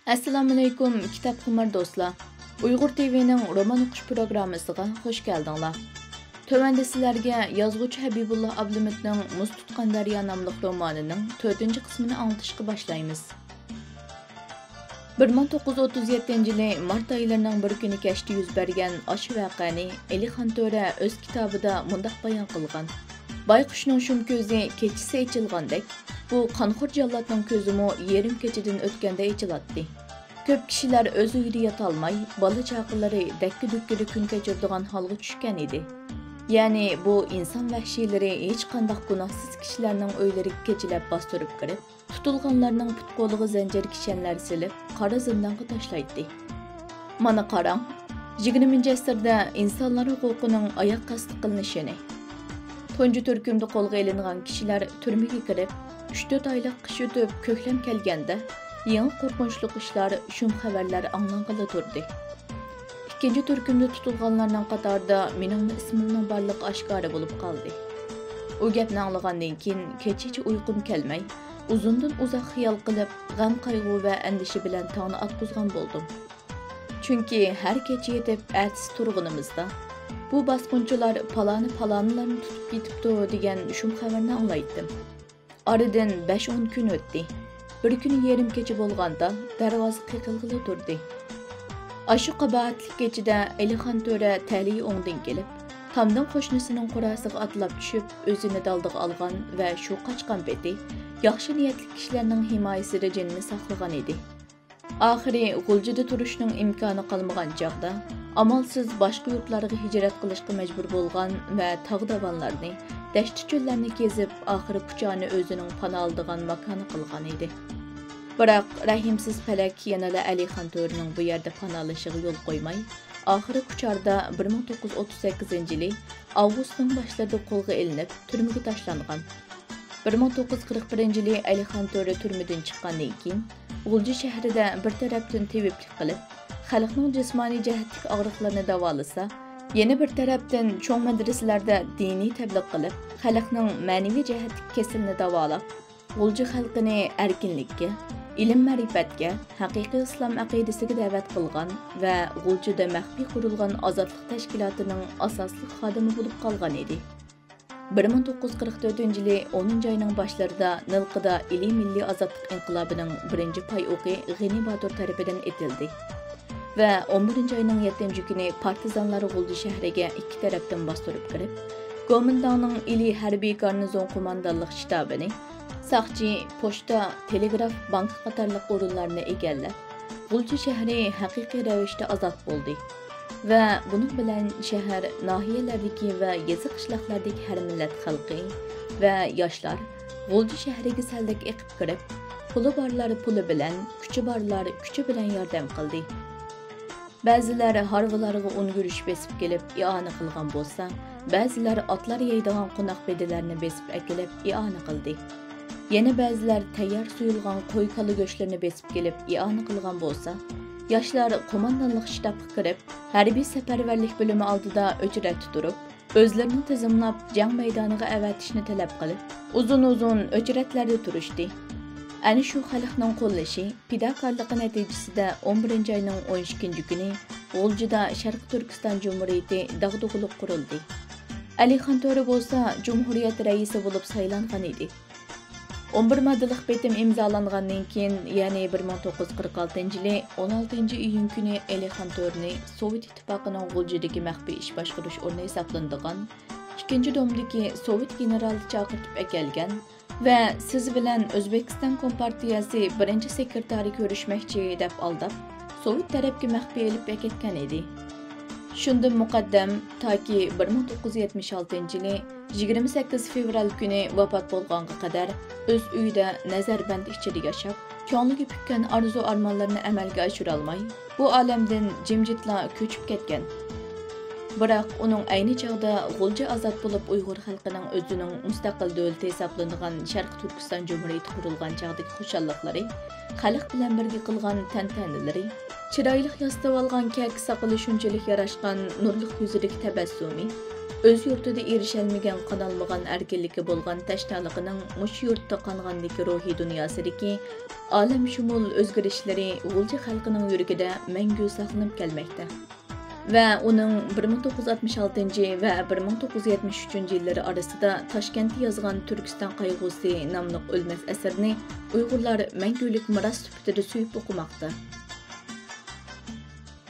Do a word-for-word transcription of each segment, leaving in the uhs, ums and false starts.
ئەسسالامۇئەلەيكۇم، كىتابخۇمار دوستلار! ئۇيغۇر تىۋىنىڭ رومان ئوقۇش پروگراممىسىغا خۇش كەلدىڭلار. تۆۋەندە سىلەرگە يازغۇچى ھەبىبۇللا ئابلىمىتنىڭ مۇز تۇتقان دەريا ناملىق رومانىنىڭ تۆتىنچى قىسمىنى ئاڭلىتىشقا باشلايمىز. بىر مىڭ توققۇز يۈز ئوتتۇز يەتتىنچى يىلى مارت ئايلىرىنىڭ بىر كۈنى كەچتە يۈز بەرگەن ئاشۇ ۋەقەنى ئېلىخان تۆرە ئۆز كىتابىدا مۇنداق بايان قىلغان: بايقۇشنىڭ شۇم كۆزى كېچىسى ئېچىلغاندەك، بۇ قانخور جاللاتنىڭ كۆزىمۇ يېرىم كېچىدىن ئۆتكەندە ئېچىلاتتى. كۆپ كىشىلەر ئۆز ئۆيىدە ياتالماي، بالا-چاقىلىرى دەككە-دۈككىدە كۈن كەچۈرىدىغان ھالغا چۈشكەن ئىدى. يەنى بۇ ئىنسان ۋەھشىيلىرى ھېچقانداق گۇناھسىز كىشىلەرنىڭ ئۆيلىرىگە كېچىلەپ باستۇرۇپ كىرىپ، تۇتۇلغانلارنىڭ پۇت-قولىغا زەنجىر كىشەنلەر سېلىپ، قارا زىندانغا تاشلايتتى. مانا قاراڭ، يىگىرمىنچى ئەسىردە ئىنسانلار ھوقۇقىنىڭ ئاياغ ئاستى قىلىنىشىنى. تۇنجى تۈركۈمدە قولغا ئېلىنغان كىشىلەر تۈرمىگە كىرىپ، ئۈچ-تۆت ئايلىق قىش ئۆتۈپ، كۆكلەم كەلگەندە، يېڭى قورقۇنچلۇق ئىشلار، شۇم خەۋەرلەر ئاڭلانغىلى تۇردى. ئىككىنچى تۈركۈمدە تۇتۇلغانلارنىڭ قاتارىدا مېنىڭمۇ ئىسمىمنىڭ بارلىقى ئاشكارا بولۇپ قالدى. ئۇ گەپنى ئاڭلىغاندىن كېيىن، كېچىچە ئۇيقۇم كەلمەي، ئۇزۇندىن ئۇزاق خىيال قىلىپ، غەم-قايغۇ ۋە ئەندىشە بىلەن تاڭنى ئاتقۇزغان بولدۇم. چۈنكى ھەر كېچە يېتىپ، ئەتىسى تۇرغىنىمىزدا، بۇ باسقۇنچىلار پالانى-پالانىلارنى تۇتۇپ كېتىپتۇ، دېگەن شۇم خەۋەرنى ئاڭلايتتىم. ئارىدىن بەش-ئون كۈن ئۆتتى. بىر كۈنى يېرىم كېچە بولغاندا، دەرۋازا قېقىلغىلى تۇردى. ئاشۇ قاباھەتلىك كېچىدە ئېلىخان تۆرە تەلىيى ئوڭدىن كېلىپ، تامدىن قوشنىسىنىڭ قوراسىغا ئاتلاپ چۈشۈپ، ئۆزىنى دالدىغا ئالغان ۋە شۇ قاچقان پېتى ياخشى نىيەتلىك كىشىلەرنىڭ ھىمايىسىدە جېنىنى ساقلىغان ئىدى. ئاخىرى غۇلجىدا تۇرۇشنىڭ ئىمكانى قالمىغان چاغدا، ئامالسىز باشقا يۇرتلارغا ھىجرەت قىلىشقا مەجبۇر بولغان ۋە تاغ-داۋانلارنى، دەشتى-چۆللەرنى كېزىپ، ئاخىرى كۇچانى ئۆزىنىڭ پاناھ ئالىدىغان ماكانى قىلغان ئىدى. بىراق، رەھىمسىز پەلەك يەنىلا ئەلىخان تۆرىنىڭ بۇ يەردە پاناھلىشىغا يول قويماي، ئاخىرى كۇچاردا بىر مىڭ توققۇز يۈز ئوتتۇز سەككىزىنچى يىلى ئاۋغۇستنىڭ باشلىرىدا قولغا ئېلىنىپ، تۈرمىگە تاشلانغان. بىر مىڭ توققۇز يۈز قىرىق بىرىنچى يىلى ئەلىخان تۆرە تۈرمىدىن چىققاندىن كېيىن، غۇلجا شەھىرىدە بىر تەرەپتىن تېۋىپلىك قىلىپ، خەلقنىڭ جىسمانىي جەھەتتىكى ئاغرىقلىرىنى داۋالىسا، يەنە بىر تەرەپتىن چوڭ مەدرىسىلەردە دىنىي تەبلىغ قىلىپ، خەلقنىڭ مەنىۋى جەھەتتىكى كېسىلىنى داۋالاپ، غۇلجا خەلقىنى ئەركىنلىككە، ئىلىم-مەرىپەتكە، ھەقىقىي ئىسلام ئەقىدىسىگە دەۋەت قىلغان ۋە غۇلجىدا مەخپىي قۇرۇلغان ئازادلىق تەشكىلاتىنىڭ ئاساسلىق خادىمى بولۇپ قالغان ئىدى. بىر مىڭ توققۇز يۈز قىرىق تۆتىنچى يىلى ئونىنچى ئاينىڭ باشلىرىدا نىلقىدا ئىلى مىللىي ئازادلىق ئىنقىلابىنىڭ بىرىنچى پاي ئوقى غېنى باتۇر تەرىپىدىن ئېتىلدى ۋە ئون بىرىنچى ئاينىڭ يەتتىنچى كۈنى پارتىزانلار غۇلجا شەھىرىگە ئىككى تەرەپتىن باستۇرۇپ كىرىپ، گومىنداڭنىڭ ئىلى ھەربىي گارنىزون قوماندانلىق شتابىنى، ساقچى، پوچتا، تېلېگراف، بانكا قاتارلىق ئورۇنلارنى ئىگىلەپ، غۇلجا شەھىرى ھەقىقىي رەۋىشتە ئازاد بولدى ۋە بۇنىڭ بىلەن شەھەر، ناھىيەلەردىكى ۋە يېزا-قىشلاقلاردىكى ھەر مىللەت خەلقى ۋە ياشلار غۇلجا شەھىرىگە سەلدەك ئېقىپ كىرىپ، پۇلى بارلار پۇلى بىلەن، كۈچى بارلار كۈچى بىلەن ياردەم قىلدى. بەزىلەر ھارۋىلارغا ئۇن گۈرۈچ بېسىپ كېلىپ ئىئانە قىلغان بولسا، بەزىلەر ئاتلار يەيدىغان قوناق بېدىلەرنى بېسىپ ئەكېلىپ ئىئانە قىلدى. يەنە بەزىلەر تەييار سويۇلغان قوي، كالا گۆشلىرىنى بېسىپ كېلىپ ئىئانە قىلغان بولسا، ياشلار قوماندانلىق شتابقا كىرىپ، ھەربىي سەپەرۋەرلىك بۆلۈمى ئالدىدا ئۆچرەتتە تۇرۇپ، ئۆزلىرىنى تىزىملاپ، جەڭ مەيدانىغا ئەۋەتىشنى تەلەپ قىلىپ، ئۇزۇن-ئۇزۇن ئۆچرەتلەردە تۇرۇشتى. ئەنە شۇ خەلقنىڭ قوللىشى، پىداكارلىقى نەتىجىسىدە ئون بىرىنچى ئاينىڭ ئون ئىككىنچى كۈنى غۇلجىدا شەرقىي تۈركىستان جۇمھۇرىيىتى داغدۇغىلىق قۇرۇلدى. ئەلىخان تۆرە بولسا جۇمھۇرىيەت رەئىسى بولۇپ سايلانغان ئىدى. ئون بىر ماددىلىق بېتىم ئىمزالانغاندىن كېيىن، يەنى بىر مىڭ توققۇز يۈز قىرىق ئالتىنچى يىلى ئون ئالتىنچى ئىيۇن كۈنى ئەلىخان تۆرىنى سوۋېت ئىتتىپاقىنىڭ غۇلجىدىكى مەخپىي ئىش باشقۇرۇش ئورنى ھېسابلىنىدىغان ئىككىنچى دومدىكى سوۋېت گېنېرالى چاقىرتىپ ئەكەلگەن ۋە سىز بىلەن ئۆزبېكىستان كومپارتىيەسى بىرىنچى سېكرېتارى كۆرۈشمەكچى دەپ ئالداپ، سوۋېت تەرەپكە مەخپىي ئېلىپ ئەكەتكەن ئىدى. شۇندىن مۇقەددەم تاكى بىر مىڭ توققۇز يۈز يەتمىش ئالتىنچى يىلى يىگىرمە سەككىز فېۋرال كۈنى ۋاپات بولغانغا قەدەر ئۆز ئۆيىدە نەزەربەند ئىچىدە ياشاپ، كۆڭلىگە پۈككەن ئارزۇ-ئارمانلىرىنى ئەمەلگە ئاشۇرالماي، بۇ ئالەمدىن جىمجىتلا كۆچۈپ كەتكەن. بىراق ئۇنىڭ ئەينى چاغدا غۇلجا ئازاد بولۇپ، ئۇيغۇر خەلقىنىڭ ئۆزىنىڭ مۇستەقىل دۆلىتى ھېسابلىنىدىغان شەرقىي تۈركىستان جۇمھۇرىيىتى قۇرۇلغان چاغدىكى خۇشاللىقلىرى، خەلق بىلەن بىرگە قىلغان تەنتەنىلىرى، چىرايلىق ياسىتىۋالغان كەكە ساقىلى شۇنچىلىك ياراشقان نۇرلۇق يۈزىدىكى تەبەسسۇمى، ئۆز يۇرتىدا ئېرىشەلمىگەن، قانالمىغان ئەركىنلىككە بولغان تەشنالىقىنىڭ مۇشۇ يۇرتتا قانغاندىكى روھىي دۇنياسىدىكى ئالەمشۇمۇل ئۆزگىرىشلىرى غۇلجا خەلقىنىڭ يۈرىكىدە مەڭگۈ ساقلىنىپ كەلمەكتە. ۋە ئۇنىڭ بىر مىڭ توققۇز يۈز ئاتمىش ئالتىنچى ۋە بىر مىڭ توققۇز يۈز يەتمىش ئۈچىنچى يىللىرى ئارىسىدا تاشكەنتتە يازغان تۈركىستان قايغۇسى ناملىق ئۆلمەس ئەسىرىنى ئۇيغۇرلار مەڭگۈلۈك مىراس سۈپىتىدە سۆيۈپ ئوقۇماقتا.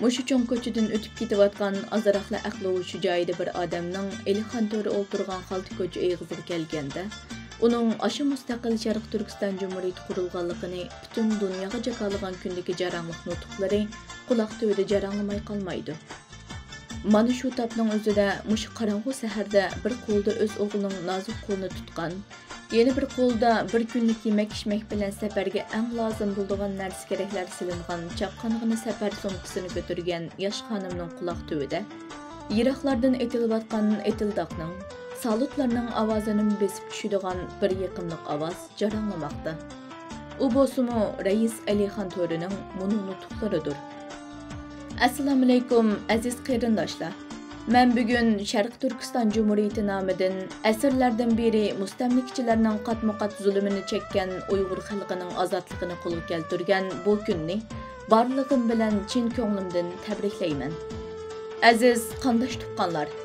مۇشۇ چوڭ كوچىدىن ئۆتۈپ كېتىۋاتقان ئازراقلا ئەقلى ھوشى جايىدا بىر ئادەمنىڭ ئېلىخان تۆرە ئولتۇرغان خالتا كوچا ئېغىزىغا كەلگەندە، ئۇنىڭ ئاشۇ مۇستەقىل شەرقىي تۈركىستان جۇمھۇرىيىتى قۇرۇلغانلىقىنى پۈتۈن دۇنياغا جاكارلىغان كۈندىكى جاراڭلىق نۇتۇقلىرى قۇلاق تۈۋىدە جاراڭلىماي قالمايدۇ. مانا شۇ تاپنىڭ ئۆزىدە مۇشۇ قاراڭغۇ سەھەردە بىر قولىدا ئۆز ئوغلىنىڭ نازۇك قولىنى تۇتقان، يەنە بىر قولىدا بىر كۈنلۈك يېمەك-ئىچمەك بىلەن سەپەرگە ئەڭ لازىم بولىدىغان نەرسە-كېرەكلەر سېلىنغان چاپقانغىنا سەپەر سومكىسىنى كۆتۈرگەن ياش خانىمنىڭ قۇلاق تۈۋىدە يىراقلاردىن ئېتىلىۋاتقان ئېتىلداقنىڭ، سالۇتلارنىڭ ئاۋازىنىمۇ بېسىپ چۈشىدىغان بىر يېقىملىق ئاۋاز جاراڭلىماقتا. ئۇ بولسىمۇ رەئىس ئەلىخان تۆرىنىڭ مۇنۇ نۇتۇقلىرىدۇر. ئەسسالامۇئەلەيكۇم، ئەزىز قېرىنداشلار! مەن بۈگۈن شەرقىي تۈركىستان جۇمھۇرىيىتى نامىدىن ئەسىرلەردىن بېرى مۇستەملىكىچىلەرنىڭ قاتمۇقات زۇلۇمىنى چەككەن ئۇيغۇر خەلقىنىڭ ئازادلىقىنى قولغا كەلتۈرگەن بۇ كۈننى بارلىقىم بىلەن چىن كۆڭلۈمدىن تەبرىكلەيمەن. ئەزىز قانداش تۇغقانلار!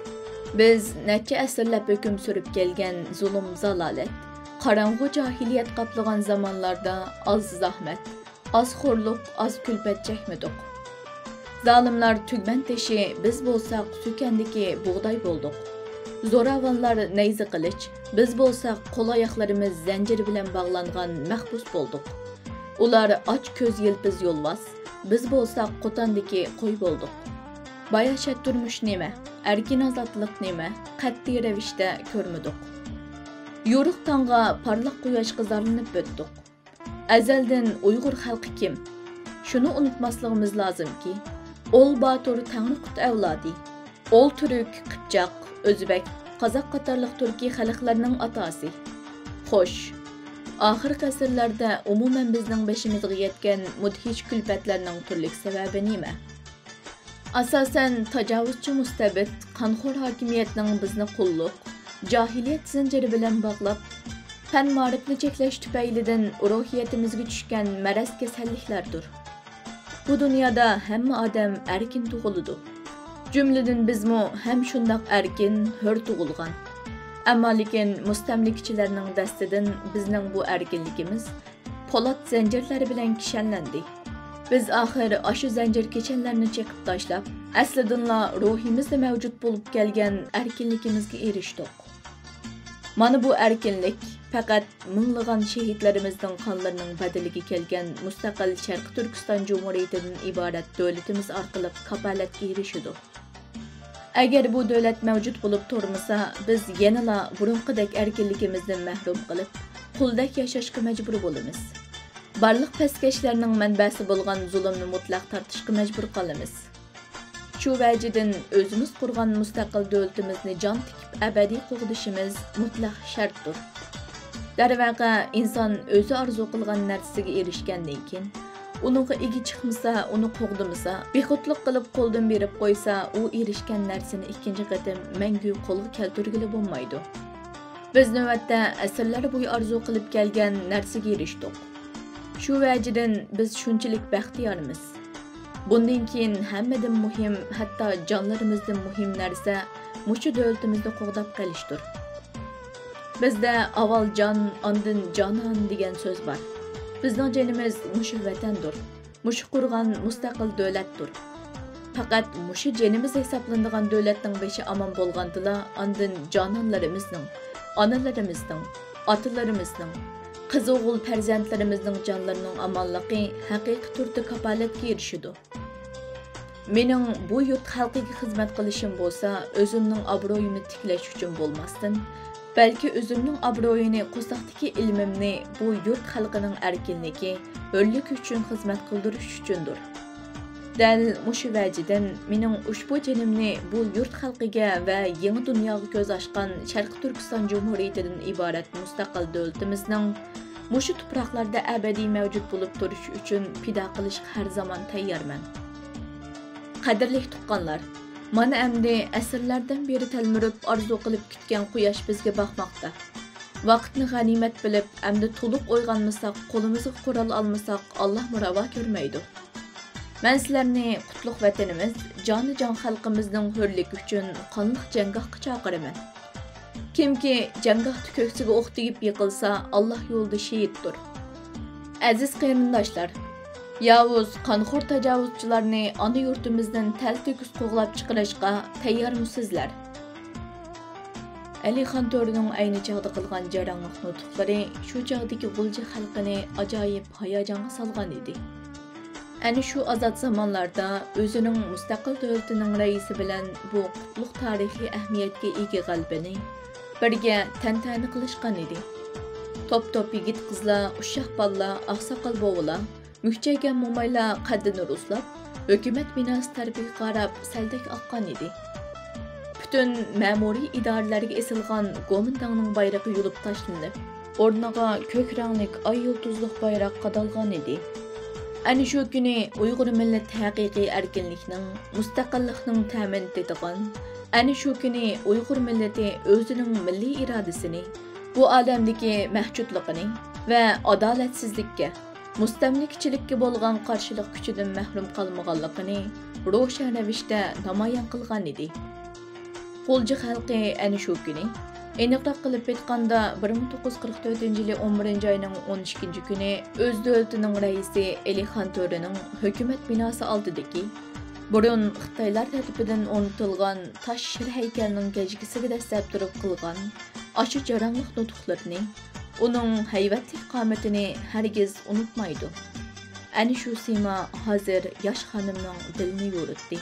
بىز نەچچە ئەسىرلەپ ھۆكۈم سۈرۈپ كەلگەن زۇلۇم-زالالەت، قاراڭغۇ جاھىلىيەت قاپلىغان زامانلاردا ئاز زەھمەت، ئاز خورلۇق، ئاز كۈلپەت چەكمىدۇق. زالىملار تۈگمەن تېشى، بىز بولساق سۈكەندىكى بۇغداي بولدۇق. زوراۋانلار نەيزە قىلىچ، بىز بولساق قول-ئاياقلىرىمىز زەنجىر بىلەن باغلانغان مەھبۇس بولدۇق. ئۇلار ئاچ كۆز يىلپىز يولۋاس، بىز بولساق قوتاندىكى قوي بولدۇق. باياشات تۇرمۇش نېمە؟ ئەركىن ئازادلىق نېمە؟ قەتئىي رەۋىشتە كۆرمىدۇق. يورۇق تاڭغا، پارلاق قۇياشقا زارلىنىپ ئۆتتۇق. ئەزەلدىن ئۇيغۇر خەلقى كىم؟ شۇنى ئۇنتۇماسلىقىمىز لازىمكى، ئول باتۇر تەڭرىقۇت ئەۋلادى، ئول تۈرك، قىپچاق، ئۆزبەك، قازاق قاتارلىق تۈركىي خەلقلەرنىڭ ئاتاسى. خوش، ئاخىرقى ئەسىرلەردە ئومۇمەن بىزنىڭ بېشىمىزغا يەتكەن مۇدھىش كۈلپەتلەرنىڭ تۈرلۈك سەۋەبى نېمە؟ ئاساسەن، تاجاۋۇزچى مۇستەبىت، قانخور ھاكىمىيەتنىڭ بىزنى قۇللۇق، جاھىلىيەت زەنجىرى بىلەن باغلاپ، پەن-مائارىپنى چەكلەش تۈپەيلىدىن روھىيىتىمىزگە چۈشكەن مەرەز كېسەللىكلەردۇر. بۇ دۇنيادا ھەممە ئادەم ئەركىن تۇغۇلىدۇ. جۈملىدىن بىزمۇ ھەم شۇنداق ئەركىن، ھۆر تۇغۇلغان. ئەمما لېكىن مۇستەملىكىچىلەرنىڭ دەستىدىن بىزنىڭ بۇ ئەركىنلىكىمىز پولات زەنجىرلەر بىلەن كىشەنلەندى. بىز ئاخىر ئاشۇ زەنجىر كىشەنلەرنى چېقىپ تاشلاپ، ئەسلىدىنلا روھىمىزدا مەۋجۇت بولۇپ كەلگەن ئەركىنلىكىمىزگە ئېرىشتۇق. مانا بۇ ئەركىنلىك پەقەت مىڭلىغان شېھىتلىرىمىزنىڭ قانلىرىنىڭ بەدىلىگە كەلگەن مۇستەقىل شەرقىي تۈركىستان جۇمھۇرىيىتىدىن ئىبارەت دۆلىتىمىز ئارقىلىق كاپالەتكە ئېرىشىدۇ. ئەگەر بۇ دۆلەت مەۋجۇت بولۇپ تۇرمىسا، بىز يەنىلا بۇرۇنقىدەك ئەركىنلىكىمىزدىن مەھرۇم قېلىپ، قۇلدەك ياشاشقا مەجبۇر بولىمىز. بارلىق پەسكەشلەرنىڭ مەنبەسى بولغان زۇلۇمنى مۇتلەق تارتىشقا مەجبۇر قالىمىز. شۇ ۋەجىدىن ئۆزىمىز قۇرغان مۇستەقىل دۆلىتىمىزنى جان تىكىپ ئەبەدىي قوغدىشىمىز مۇتلەق شەرتتۇر. دەرۋەقە، ئىنسان ئۆزى ئارزۇ قىلغان نەرسىسىگە ئېرىشكەندىن كېيىن، ئۇنىڭغا ئىگە چىقمىسا، ئۇنى قوغدىمىسا، بىخۇدلۇق قىلىپ قولدىن بېرىپ قويسا، ئۇ ئېرىشكەن نەرسىنى ئىككىنچى قېتىم مەڭگۈ قولغا كەلتۈرگىلى بولمايدۇ. بىز نۆۋەتتە ئەسىرلەر بويى ئارزۇ قىلىپ كەلگەن نەرسىگە ئېرىشتۇق. شۇ ۋەجىدىن بىز شۇنچىلىك بەختىيارمىز. بۇندىن كېيىن ھەممىدىن مۇھىم، ھەتتا جانلىرىمىزدىن مۇھىم نەرسە مۇشۇ دۆلىتىمىزنى قوغداپ قېلىشتۇر. بىزدە «ئاۋۋال جان، ئاندىن جانان» دېگەن سۆز بار. بىزنىڭ جېنىمىز مۇشۇ ۋەتەندۇر، مۇشۇ قۇرغان مۇستەقىل دۆلەتتۇر. پەقەت مۇشۇ جېنىمىز ھېسابلىنىدىغان دۆلەتنىڭ بېشى ئامان بولغاندىلا، ئاندىن جانانلىرىمىزنىڭ، ئانىلىرىمىزنىڭ، ئاتىلىرىمىزنىڭ، قىز-ئوغۇل پەرزەنتلىرىمىزنىڭ جانلىرىنىڭ ئامانلىقى ھەقىقىي تۈردە كاپالەتكە ئېرىشىدۇ. مېنىڭ بۇ يۇرت خەلقىگە خىزمەت قىلىشىم بولسا، ئۆزۈمنىڭ ئابرۇيۇمنى تىكلەش ئۈچۈن بولماستىن، بەلكى ئۆزۈمنىڭ ئابرۇيىنى، قورساقتىكى ئىلمىمنى بۇ يۇرت خەلقىنىڭ ئەركىنلىكى، ھۆرلۈكى ئۈچۈن خىزمەت قىلدۇرۇش ئۈچۈندۇر. دەل مۇشۇ ۋەجىدىن مېنىڭ ئۇشبۇ جېنىمنى بۇ يۇرت خەلقىگە ۋە يېڭى دۇنياغا كۆز ئاچقان شەرقىي تۈركىستان جۇمھۇرىيىتىدىن ئىبارەت مۇستەقىل دۆلىتىمىزنىڭ مۇشۇ تۇپراقلاردا ئەبەدىي مەۋجۇت بولۇپ تۇرۇشى ئۈچۈن پىدا قىلىشقا ھەر زامان تەييارمەن. قەدىرلىك تۇغقانلار، مانا ئەمدى ئەسىرلەردىن بېرى تەلمۈرۈپ ئارزۇ قىلىپ كۈتكەن قۇياش بىزگە باقماقتا. ۋاقىتنى غەنىيمەت بىلىپ، ئەمدى تولۇق ئويغانمىساق، قولىمىزغا قورال ئالمىساق، ئاللاھمۇ راۋا كۆرمەيدۇ. مەن سىلەرنى قۇتلۇق ۋەتىنىمىز، جانى جان خەلقىمىزنىڭ ھۆرلۈكى ئۈچۈن قانلىق جەڭگاھقا چاقىرىمەن. كىمكى جەڭگاھتا كۆكسىگە ئوق تېگىپ يىقىلسا، ئاللاھ يولىدا شېھىتتۇر. ئەزىز قېرىنداشلار، ياۋۇز، قانخور تاجاۋۇزچىلارنى ئانا يۇرتىمىزدىن تەلتۆكۈس قوغلاپ چىقىرىشقا تەييارمۇسىزلەر؟ ئەلىخان تۆرىنىڭ ئەينى چاغدا قىلغان جاراڭلىق نۇتۇقلىرى شۇ چاغدىكى غۇلجا خەلقىنى ئاجايىپ ھاياجانغا سالغان ئىدى. ئەنە شۇ ئازاد زامانلاردا ئۆزىنىڭ مۇستەقىل دۆلىتىنىڭ رەئىسى بىلەن بۇ قۇتلۇق تارىخىي ئەھمىيەتكە ئىگە غەلىبىنى بىرگە تەنتەنە قىلىشقان ئىدى. توپ-توپ يىگىت-قىزلار، ئۇششاق بالىلار، ئاقساقال بوۋىلار، مۈكچەيگەن مومايلار قەددىنى رۇسلاپ، ھۆكۈمەت بىناسى تەرىپىگە قاراپ سەلدەك ئاققان ئىدى. پۈتۈن مەمۇرىي ئىدارىلەرگە ئېسىلغان گومىنداڭنىڭ بايرىقى يۇلۇپ تاشلىنىپ، ئورنىغا كۆك رەڭلىك ئاي يۇلتۇزلۇق بايراق قادالغان ئىدى. ئەنە شۇ كۈنى ئۇيغۇر مىللىتى ھەقىقىي ئەركىنلىكنىڭ، مۇستەقىللىقنىڭ تەمىنى تېتىغان، ئەنە شۇ كۈنى ئۇيغۇر مىللىتى ئۆزىنىڭ مىللىي ئىرادىسىنى، بۇ ئالەمدىكى مەھجۇتلۇقىنى ۋە ئادالەتسىزلىككە، مۇستەملىكىچىلىككە بولغان قارشىلىق كۈچىدىن مەھرۇم قالمىغانلىقىنى روشەن رەۋىشتە نامايان قىلغان ئىدى. غۇلجا خەلقى ئەنە شۇ كۈنى، ئېنىقراق قىلىپ ئېيتقاندا، بىر مىڭ توققۇز يۈز قىرىق تۆتىنچى يىلى ئون بىرىنچى ئاينىڭ ئون ئىككىنچى كۈنى ئۆز دۆلىتىنىڭ رەئىسى ئەلىخان تۆرىنىڭ ھۆكۈمەت بىناسى ئالدىدىكى، بۇرۇن خىتايلار تەرىپىدىن ئورنىتىلغان تاش شىر ھەيكەلنىڭ گەجگىسىگە دەسسەپ تۇرۇپ قىلغان ئاشۇ جاراڭلىق نۇتۇقلىرىنى، ئۇنىڭ ھەيۋەتلىك قامىتىنى ھەرگىز ئۇنتۇمايدۇ. ئەنە شۇ سىيما ھازىر ياش خانىمنىڭ دىلىنى يورۇتتى.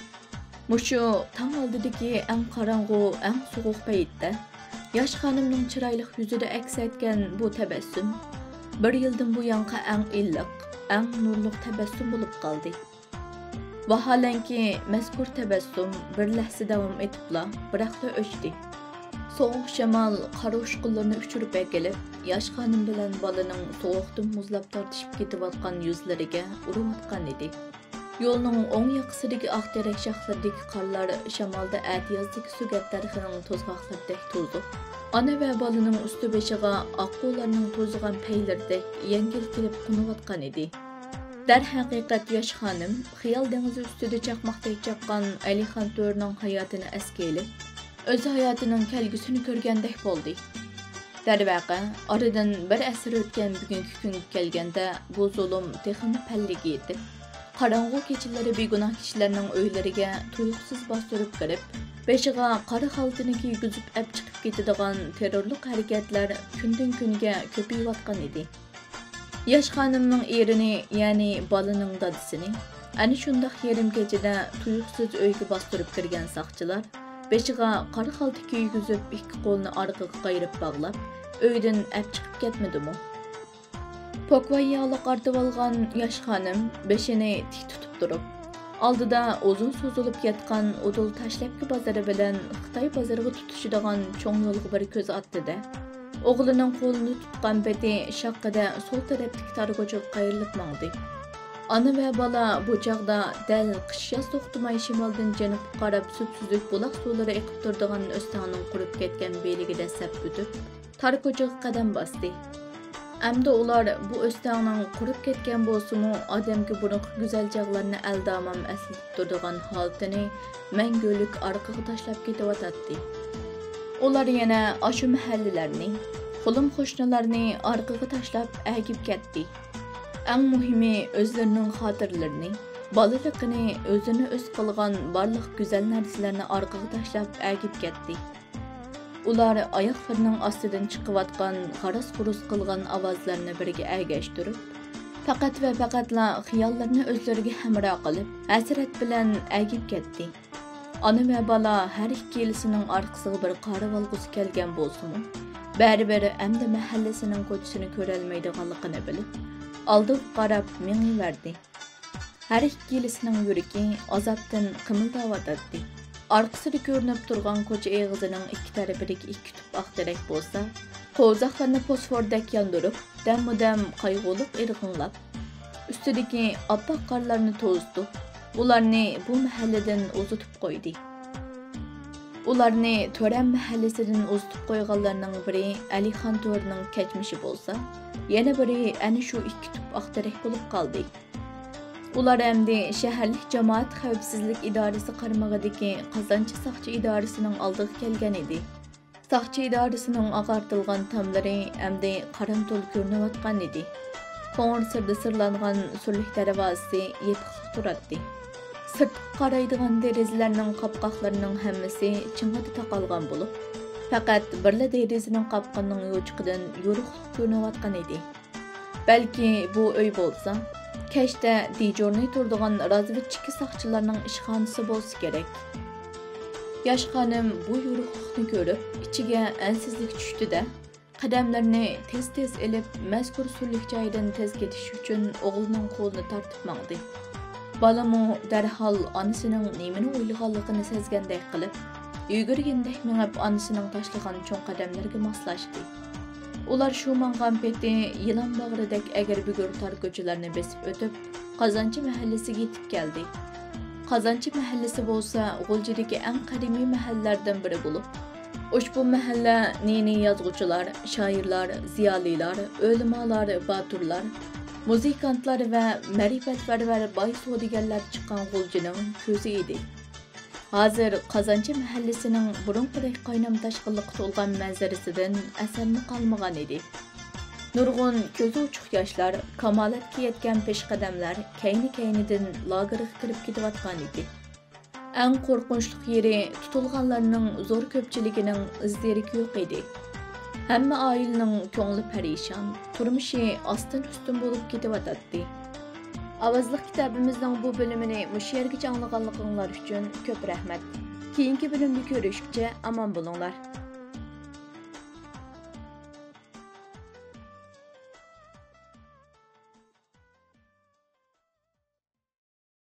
مۇشۇ تاڭ ئالدىدىكى ئەڭ قاراڭغۇ، ئەڭ سوغۇق پەيتتە ياش خانىمنىڭ چىرايلىق يۈزىدە ئەكس ئەتكەن بۇ تەبەسسۇم بىر يىلدىن بۇيانقى ئەڭ ئىللىق، ئەڭ نۇرلۇق تەبەسسۇم بولۇپ قالدى. ۋاھالەنكى، مەزكۇر تەبەسسۇم بىر لەھزە داۋام ئېتىپلا، بىراقلا ئۆچتى. سوغۇق شامال قار ئۇچقۇنلىرىنى ئۇچۇرۇپ ئەكېلىپ، ياش خانىم بىلەن بالىنىڭ سوغۇقتىن مۇزلاپ تارتىشىپ كېتىۋاتقان يۈزلىرىگە ئۇرۇۋاتقان ئىدى. يولنىڭ ئوڭ ياقىسىدىكى ئاق تېرەك شاخلىرىدىكى قارلار شامالدا ئەتىيازدىكى سۆگەت دەرىخىنىڭ توزغاقلىرىدەك توزۇپ، ئانا ۋە بالىنىڭ ئۈستى بېشىغا ئاققۇلارنىڭ توزۇغان پەيلىرىدەك يەڭگىل كېلىپ قونۇۋاتقان ئىدى. دەرھەقىقەت، ياش خانىم خىيال دېڭىزى ئۈستىدە چاقماقتەك چاققان ئەلىخان تۆرىنىڭ ھاياتىنى ئەسكە ئېلىپ، ئۆز ھاياتىنىڭ كەلگۈسىنى كۆرگەندەك بولدى. دەرۋەقە، ئارىدىن بىر ئەسىر ئۆتكەن بۈگۈنكى كۈنگە كەلگەندە، بۇ زۇلۇم تېخىمۇ پەللىگە يېتىپ، قاراڭغۇ كېچىلىرى بىگۇناھ كىشىلەرنىڭ ئۆيلىرىگە تۇيۇقسىز باستۇرۇپ كىرىپ، بېشىغا قارا خالتىنى كىيگۈزۈپ ئەپ چىقىپ كېتىدىغان تېررورلۇق ھەرىكەتلەر كۈندىن-كۈنگە كۆپىيىۋاتقان ئىدى. ياش خانىمنىڭ ئېرىنى، يەنى بالىنىڭ دادىسىنى ئەنە شۇنداق يېرىم كېچىدە تۇيۇقسىز ئۆيگە باستۇرۇپ كىرگەن ساقچىلار بېشىغا قارا خالتا كىيگۈزۈپ، ئىككى قولىنى ئارقىغا قايرىپ باغلاپ، ئۆيدىن ئەپ چىقىپ كەتمىدىمۇ؟ پوكۋاييالىق ئارتىۋالغان ياش خانىم بېشىنى تىك تۇتۇپ تۇرۇپ، ئالدىدا ئۇزۇن سوزۇلۇپ ياتقان ئۇدۇل تاشلەپكە بازىرى بىلەن خىتاي بازىرىغا تۇتىشىدىغان چوڭ يولغا بىر كۆز ئاتتى-دە، ئوغلىنىڭ قولىنى تۇتقان پېتى شاققىدە سول تەرەپتىكى تارغۇچىغا قايرىلىپ ماڭدى. ئانا ۋە بالا بۇ چاغدا دەل قىش-ياز توختىماي شىمالدىن جەنۇبقا قاراپ سۈپسۈزۈك بۇلاق سۇلىرى ئېقىپ تۇرىدىغان ئۆستەڭنىڭ قۇرۇپ كەتكەن بېلىكىدە سەپ ئۆتۈپ، تار كوچىغا قەدەم باستى. ئەمدى ئۇلار بۇ ئۆستەڭنىڭ قۇرۇپ كەتكەن بولسىمۇ، ئادەمگە بۇرۇنقى گۈزەل چاغلارنى ئەلدامام ئەسلىتىپ تۇرىدىغان ھالىتىنى مەڭگۈلۈك ئارقىغا تاشلاپ كېتىۋاتاتتى. ئۇلار يەنە ئاشۇ مەھەللىلەرنى، قولۇم قوشنىلارنى ئارقىغا تاشلاپ ئەگىپ كەتتى. ئەڭ مۇھىمى، ئۆزلىرىنىڭ خاتىرىلىرىنى، بالىلىقىنى، ئۆزىنى ئۆز قىلغان بارلىق گۈزەل نەرسىلەرنى ئارقىغا تاشلاپ ئەگىپ كەتتى. ئۇلار ئاياقلىرىنىڭ ئاستىدىن چىقىۋاتقان غاراز-خۇرۇز قىلغان ئاۋازلارنى بىرگە ئەگەشتۈرۈپ، پەقەت ۋە پەقەتلا خىياللىرىنى ئۆزلىرىگە ھەمراھ قىلىپ، ھەسرەت بىلەن ئەگىپ كەتتى. ئانا ۋە بالا ھەر ئىككىلىسىنىڭ ئارقىسىغا بىر قارىۋالغۇسى كەلگەن بولسىمۇ، بەرىبىر ئەمدى مەھەللىسىنىڭ كوچىسىنى كۆرەلمەيدىغانلىقىنى بىلىپ، ئالدىغا قاراپ مېڭىۋەردى. ھەر ئىككىلىسىنىڭ يۈرىكى ئازابتىن قىمىلداۋاتاتتى. ئارقىسىدا كۆرۈنۈپ تۇرغان كوچا ئېغىزىنىڭ ئىككى تەرىپىدىكى ئىككى تۈپ ئاق تېرەك بولسا، قوۋزاقلىرىنى فوسفوردەك ياندۇرۇپ، دەممۇدەم قايغۇلۇق ئىرغىڭلاپ، ئۈستىدىكى ئاپئاق قارلارنى توزۇتۇپ، ئۇلارنى بۇ مەھەللىدىن ئۇزىتىپ قويدى. ئۇلارنى تۆرەم مەھەللىسىدىن ئۇزىتىپ قويغانلارنىڭ بىرى ئەلىخان تۆرىنىڭ كەچمىشى بولسا، يەنە بىرى ئەنە شۇ ئىككى تۈپ ئاق تېرەك بولۇپ قالدى. ئۇلار ئەمدى شەھەرلىك جامائەت خەۋپسىزلىك ئىدارىسى قارمىقىدىكى قازانچى ساقچى ئىدارىسىنىڭ ئالدىغا كەلگەن ئىدى. ساقچى ئىدارىسىنىڭ ئاغارتىلغان تاملىرى ئەمدى قارامتۇل كۆرۈنۈۋاتقان ئىدى. قوڭۇر سىردا سىرلانغان سۈرلۈك دەرۋازىسى يېپىقلا تۇراتتى. سىرتقا قارايدىغان دېرىزىلەرنىڭ قاپقاقلىرىنىڭ ھەممىسى چىڭىدا تاقالغان بولۇپ، پەقەت بىرلا دېرىزىنىڭ قاپقىنىنىڭ يوچۇقىدىن يورۇقلۇق كۆرۈنۈۋاتقان ئىدى. بەلكى بۇ ئۆي بولسا، كەچتە دېجۇرنى تۇرىدىغان رازۋېدچىككا ساقچىلارنىڭ ئىشخانىسى بولسا كېرەك. ياش خانىم بۇ يورۇقلۇقنى كۆرۈپ، ئىچىگە ئەنسىزلىك چۈشتى-دە، قەدەملىرىنى تېز-تېز ئېلىپ، مەزكۇر سۈرلۈك جايدىن تېز كېتىش ئۈچۈن ئوغلىنىڭ قولىنى تارتىپ ماڭدى. بالىمۇ دەرھال ئانىسىنىڭ نېمىنى ئويلىغانلىقىنى سەزگەندەك قىلىپ، يۈگۈرگىنىدەك مېڭىپ، ئانىسىنىڭ تاشلىغان چوڭ قەدەملىرىگە ماسلاشتى. ئۇلار شۇ ماڭغان پېتى يىلان باغرىدەك ئەگرى-بۈگرى تار كوچىلارنى بېسىپ ئۆتۈپ، قازانچى مەھەللىسىگە يېتىپ كەلدى. قازانچى مەھەللىسى بولسا غۇلجىدىكى ئەڭ قەدىمىي مەھەللىلەردىن بىرى بولۇپ، ئۇشبۇ مەھەللە نى-نى يازغۇچىلار، شائىرلار، زىيالىيلار، ئۆلىمالار، باتۇرلار، مۇزىكانتلار ۋە مەرىپەتپەرۋەر باي سودىگەرلەر چىققان غۇلجىنىڭ كۆزى ئىدى. ھازىر قازانچى مەھەللىسىنىڭ بۇرۇنقىدەك قاينام-تاشقىنلىققا تولغان مەنزىرىسىدىن ئەسەرمۇ قالمىغان ئىدى. نۇرغۇن كۆزى ئوچۇق ياشلار، كامالەتكە يەتكەن پېشقەدەملەر كەينى-كەينىدىن لاگېرغا كىرىپ كېتىۋاتقان ئىدى. ئەڭ قورقۇنچلۇق يېرى، تۇتۇلغانلارنىڭ زور كۆپچىلىكىنىڭ ئىز-دېرىكى يوق ئىدى. ھەممە ئائىلىنىڭ كۆڭلى پەرىشان، تۇرمۇشى ئاستىن-ئۈستۈن بولۇپ كېتىۋاتاتتى. ئاۋازلىق كىتابىمىزنىڭ بۇ بۆلۈمىنى مۇشۇ يەرگىچە ئاڭلىغانلىقىڭلار ئۈچۈن كۆپ رەھمەت. كېيىنكى بۆلۈمدە كۆرۈشكىچە ئامان بولۇڭلار.